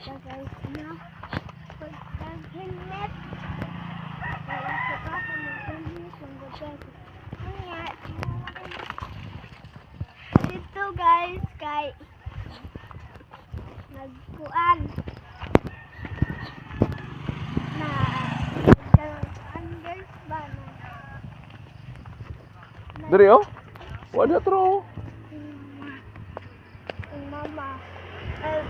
Ta guys na pag helmet. Kaya sa papa mag-helmet ang gud. Unya, dito guys, kay nagkuan na nagkuan guys ba na Diri oh. Wala tro. Ang mama ay